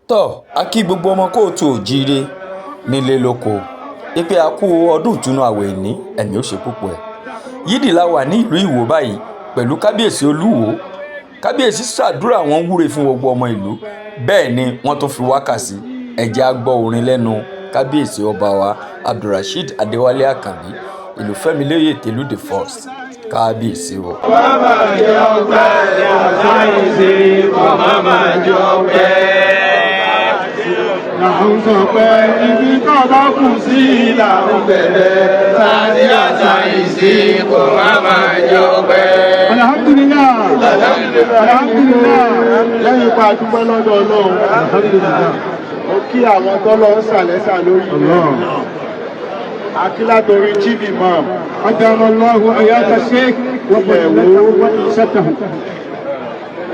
Tọ́ a kí gbogbo ọmọ kóòtù òjíire nílé lóko ìpè a kú ọdún ìtúnú ààwẹ̀ ní ẹ̀mí ó ṣe púpọ̀ ẹ̀. Yídì la wà ní ìlú Ìwó báyìí pẹ̀lú kábíyèsí Olúwo. Kábíyèsí ṣàdúrà, wọ́n wúre fún gbogbo ọmọ ìlú. Bẹ́ẹ̀ ni wọ́n tún fi wákà sí. Ẹ jẹ́ á gbọ́ orin lẹ́nu kábíyèsí ọba wa Abdulrasheed Adéwálé Àkànbí Ìlúfẹ́milóyè Tẹ̀lú the First. Kábíyèsí o. Má jẹ́ ọpẹ́ àtàìsí kò má má jẹ́ ọpẹ́. Là ń sọ pé ibi tó bá kù sí là ń bẹ̀rẹ̀. Tàbí àtàìsí kò má má jẹ́ ọpẹ́. Alhamdulillah. Alhamdulillah. Lẹ́yìn pa àdúgbò lọ́dọ̀ Ọlọ́run, Alhamdulillah. Ó kí àwọn tọ́lọ́ ń sàlẹ́sà lórí ilẹ̀ akílátorí Chief Imam. أدام الله حياة الشيخ وعيشته.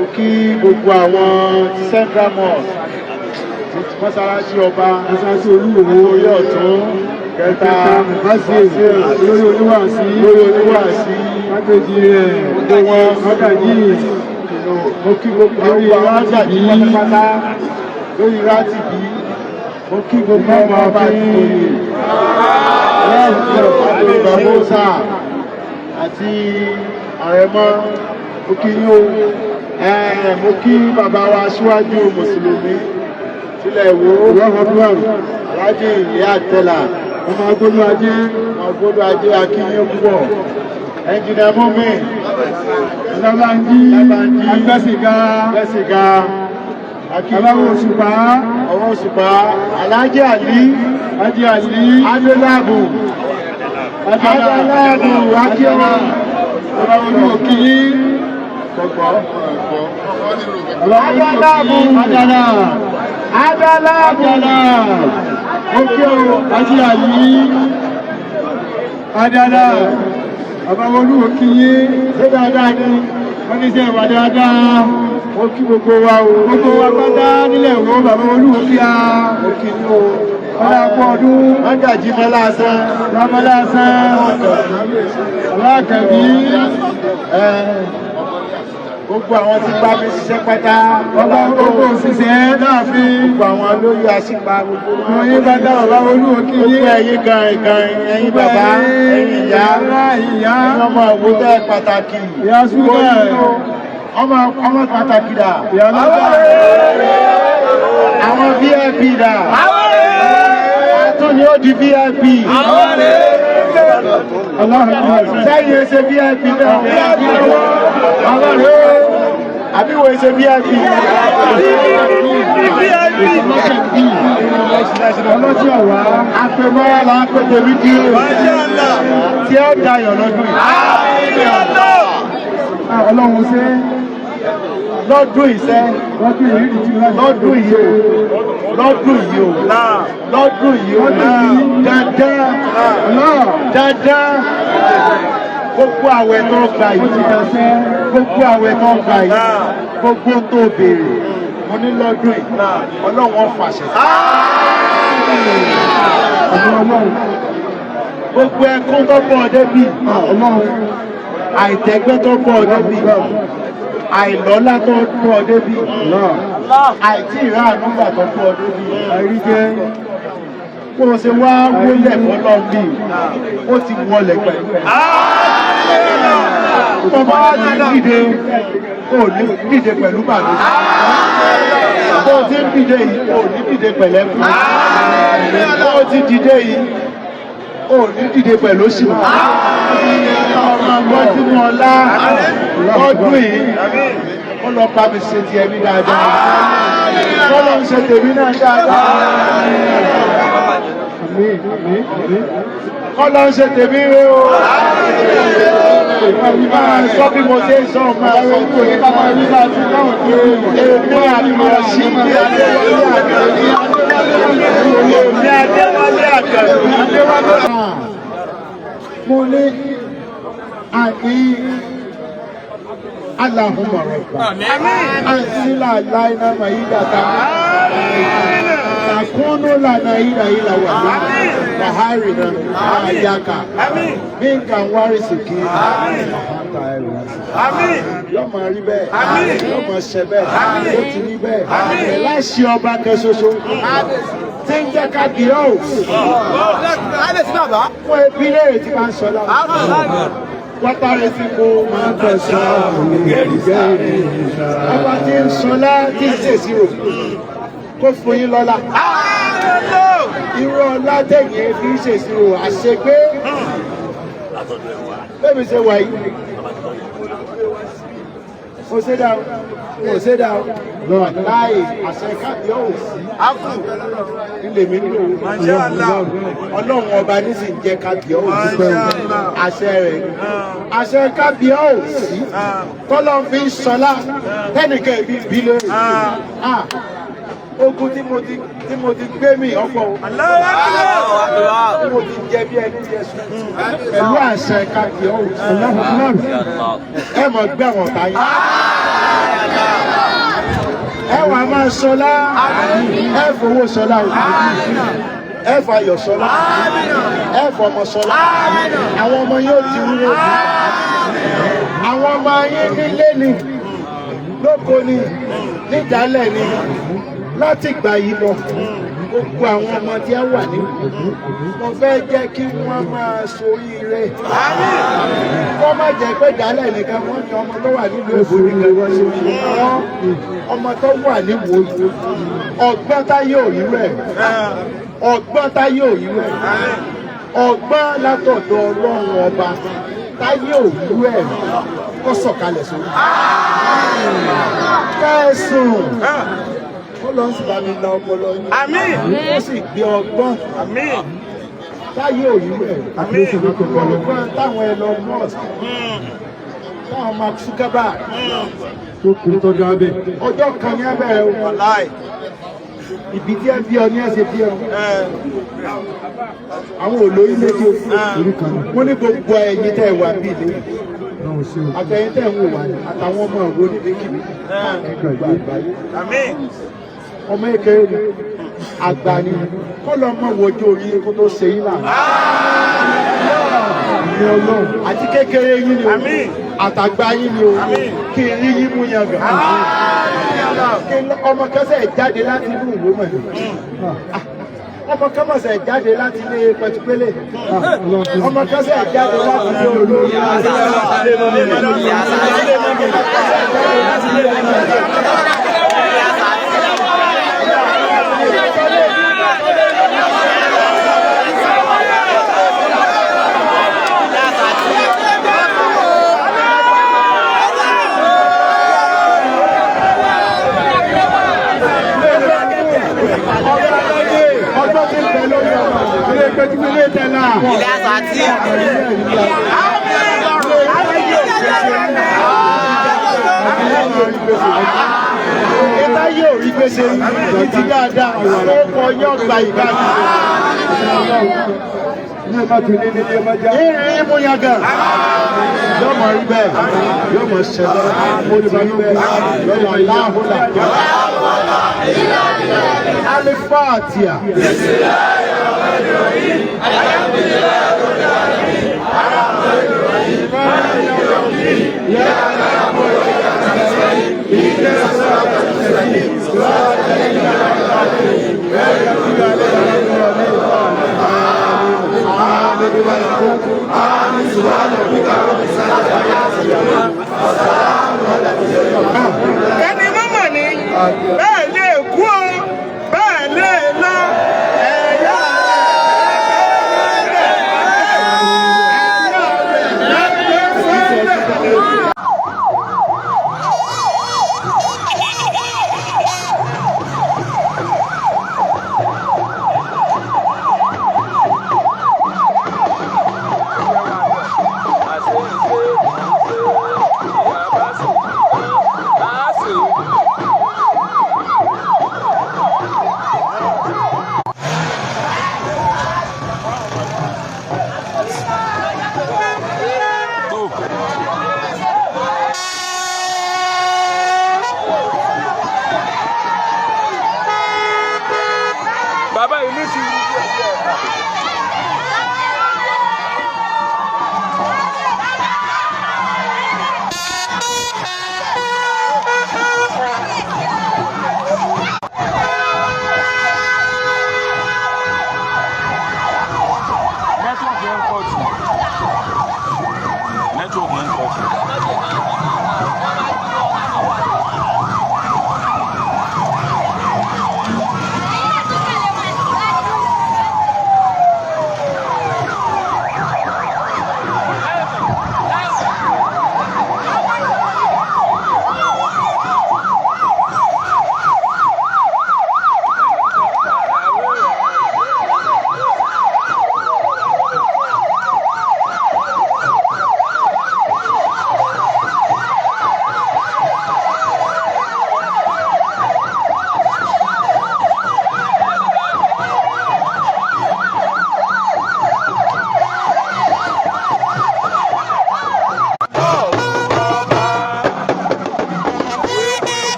Ó kí gbogbo àwọn Central Mosque, mọ́sálásí ọba. Mọ́sálásí Olúwo. Orí ọ̀tún kẹta. Mufasir, olórí oníwàásí. Lórí oníwàásí. Mákèjì rẹ̀. Gbogbo wọn. Mágàjí. Mo kí gbogbo Lórí àwọn Rátìbí. pátápátá lórí Rátìbí. Mo kí gbogbo ọmọ ọba ìtòyè bàbósà àti àrẹ̀mọ. Mo kí yín o. Mo kí bàbá wa aṣíwájú mùsùlùmí sílẹ̀ Ìwó. Allahu Akbar. Aláàjì Ìyá Àtẹlà. Ọmọ agbónú ajé. Ọmọ gbọ́dọ̀ ajé, akínyín púpọ̀. Ẹnjìnà mọ́mí. Lábànjí. Lábànjí. Agbẹ́sìgá. Gbẹ́sìgá. Aláwọ̀ Òṣùpá. Ọwọ́ Òṣùpá, Aláàjì Àlí. Ájí Àlí. Adélábù. Adélábù, akíọ́wọ́. Ọba olú òkìyí. Gbogbo. Adálàbù. Adálà. Adélábù. Adálà. Ókè o. Ájí Àlí. Adálà. Ọba olú òkìyí. Ṣé dáadáa ni? Wọ́n ní sẹ́ ìwà dáadáa. Mo kí gbogbo wa o. Gbogbo wa pátá nílẹ̀ Ìwó, bàbá olú òkì a. Mo kí ní o. Ọlá kú ọdún. Mágàjí Mọ́lásán. Lámọ́lásán. Alákàbí. Gbogbo àwọn tí bá mi ṣiṣẹ́ pátá. Ọba gbogbo òṣìṣẹ́ láàfin. Gbogbo àwọn olóyè àṣìpa gbogbo wọn. Mo yín bá dá bàbá olú òkì yín. Gbogbo ẹ̀yin gan gan, ẹ̀yin bàbá, ẹ̀yin ìyá, ìyá, ẹ̀yin ọmọ Ìwó tẹ́ pàtàkì. Ìyá Súlẹ̀. Ọmọ ọmọ pàtàkì dà. Ìyá lọ́wọ́. Àwọn VIP dà. Tún ni ó di VIP. Sẹ́yìn ẹsẹ̀ VIP náà. Àwọn rèé. Àbí wo ẹsẹ̀ VIP? Ọlọ́tí ọ̀wá. Àpèmọ́ra là ń pè tèmi kí o. Tí ó dayọ̀ lọ́dún yìí. Ọlọ́run ṣe. Lọ́dún ìṣẹ́. Lọ́dún yìí rí ti láti. Lọ́dún yìí o. Lọ́dún yìí o. Lọ́dún yìí o. Dandan. Dandan. Gbogbo àwẹ̀ tó gbà Ó ti yìí. dasẹ́. Gbogbo àwẹ̀ tó gbà yìí. Gbogbo tó béèrè. Mo ní lọ́dún yìí. Ọlọ́run ó fàṣẹ sí. Àmọ́ Ọlọ́run. Gbogbo ẹkún tó bọ̀ débi. Ọlọ́run. Àìtẹ́gbẹ́ tó bọ̀ débi. Àìlọ́lá tó bọ̀ débi. Àìtí ìráàánú gbà tó bọ̀ débi. Àìríjẹ́. Bó o ṣe wá wólẹ̀ fọlọ́run bí, ó ti wọlẹ̀ pẹ̀lú ẹ̀. Bàbá wa ti dìde, ó ní dìde pẹ̀lú bàlódé. Bó o ti ń dìde yìí, ó ní dìde pẹ̀lẹ́kún. Bó o ti dìde yìí, ó ní dìde pẹ̀lú òṣì. Ọmọ ọgbọ́n sínú ọlá lọ́dún yìí, kó lọ bá mi ṣe tiẹ̀ mi dáadáa. Kó lọ ń ṣe tèmi náà dáadáa. Àmín, àmín, àmín. Kọ́lọ́ ń ṣe tèmi rẹ o. Máa sọ bí mo ṣe ń sọ, máa sọ Kò ní ká máa rí bá a ti káwọn tó rí. Èmi Abdulrasheed Adéwálé Àkànbí. Èmi Adéwálé Àkànbí. Mo ní àní Allahumma rabba. Ansila laina maidata. Takunu lana ila ila wa. Wàhálì náà àyàkà bí nǹkan wárísì kí yóò máa rí bẹ́ẹ̀, yóò máa ṣe bẹ́ẹ̀, ó ti rí bẹ́ẹ̀. Láṣẹ ọba kan ṣoṣo tí ń jẹ́ kábíyèsí fún ebi léèrè tí máa ń sọ lára. Wátàrí tí mo máa ń tẹ̀sán ọba tí ń sọlá tí ń ṣèṣirò kó fún yín lọ́lá. Irú ọlá tẹ̀yìn fi ń ṣèṣirò àṣegbé. Bẹ́ẹ̀ mi ṣe wà yìí. Mo ṣe dá o, mo ṣe dá o. Láì àṣẹ kábíyèsí. Ilé mi lò ó. Ọlọ́run ọba ní sì ń jẹ́ kábíyèsí. Àṣẹ rẹ̀ ni. Àṣẹ kábíyèsí. Tọ́lọ́ fi ń sọlá. Tẹ́nìkan ìbí bí lórí. Ogun tí mo ti gbé mi ọ̀pọ̀ o. Tí mo ti jẹ bí ẹni jẹ sùn. Pẹ̀lú àṣẹ kábíyèsí. Ẹ mọ̀ gbé àwọn ọ̀tá yín. Ẹ wà máa sọlá, ẹ fowó sọlá o, ẹ fayọ̀ sọlá, ẹ fọmọ sọlá, àwọn ọmọ yóò ti wúwo, àwọn ọmọ yín nílé ni, lóko ni, nídàálẹ̀ ni, láti ìgbà yìí lọ, gbogbo àwọn ọmọ tí ẹ wà ní, mo fẹ́ jẹ́ kí wọ́n máa ṣoríire. Kọ́ má jẹ́ pé ìdálẹ̀ nìkan wọ́n ní ọmọ tó wà nílùú Èkó nìkan wọ́n ṣe wọ́n ọmọ tó wà níwò ọgbọ́n táyé òyìn rẹ̀, ọgbọ́n táyé òyìn rẹ̀, ọgbọ́n látọ̀dọ̀ Ọlọ́run ọba táyé òyìn rẹ̀ kó sọ̀kalẹ̀ sórí. Kẹ́sùn Ọlọ́run sì bá mi la ọpọlọ yín. Ó sì gbé ọgbọ́n. Táyé òyìn rẹ̀. Ọgbọ́n táwọn Elon Musk, táwọn Mark Zuckerberg. Ọjọ́ kan ní abẹ́rẹ́ o. Ìbí tí ẹ bí ọ ní ẹsẹ̀ bí ọ. Àwọn olóyún méjì o. Wọ́n ní gbogbo ẹ̀yin tẹ́ ẹ wà bí ilé. Àtẹ̀yin tẹ́ ẹ ń wò wá àtàwọn ọmọ òwò níbikíbi káàkiri gbogbo àgbáyé. Ọmọ ékeré ni, àgbà ni, kọ́ lọ mọ wojú orí kó tó ṣe yín láàánú. Àti kékeré yín ni o, àtàgbà yín ni o, kí n rí yín mú yan gàn. Kí ọmọ kẹsẹ̀ jáde láti inú ìwé mọ̀ ní. Ọmọ kẹsẹ̀ jáde láti ilé pẹtupélé. Ọmọ kẹsẹ̀ jáde láti ilé olórí. Ọjọ́ tí ń bẹ lórí ọmọ ilé pẹtupélé tẹ́lá. Ilé àsàtì. Ìta yóò rí gbèsè yìí ti dáadáa, ó kọ yán gba ìgbà mi. Ìrìn imú yangàn. Yóò mọ̀ rí bẹ́ẹ̀, yóò mọ̀ ṣẹlẹ̀, ó ti rí bẹ́ẹ̀, yóò mọ̀ láhùlà. Alifatia. Ẹni mọ́mọ́ ni bẹ́ẹ̀ lè kú o, bẹ́ẹ̀ lè lọ. Ẹ̀yà rẹ̀. Bàbá yìí ní sùúrù díẹ̀ díẹ̀.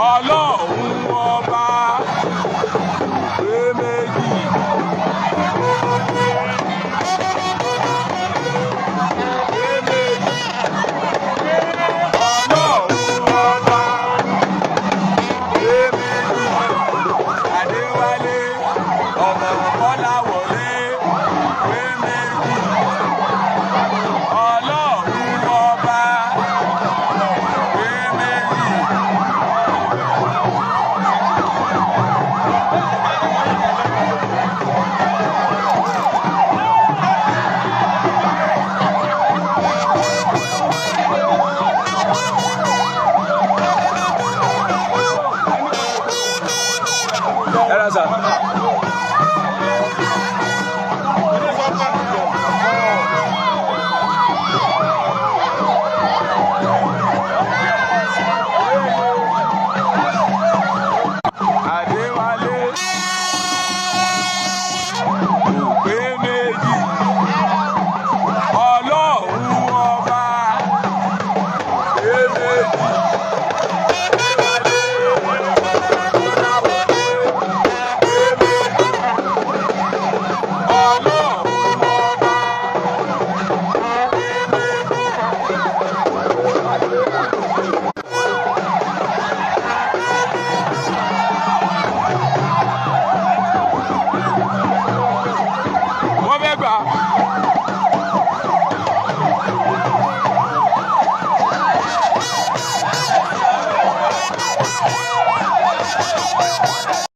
Ọlọ́run ọba pé méjì. Pé méjì. Ọlọ́run ọba pé méjì. Adéwálé ọmọ Kọ́láwọlé pé méjì. Ọlọ́run ọba pé méjì. Ẹ rà sà.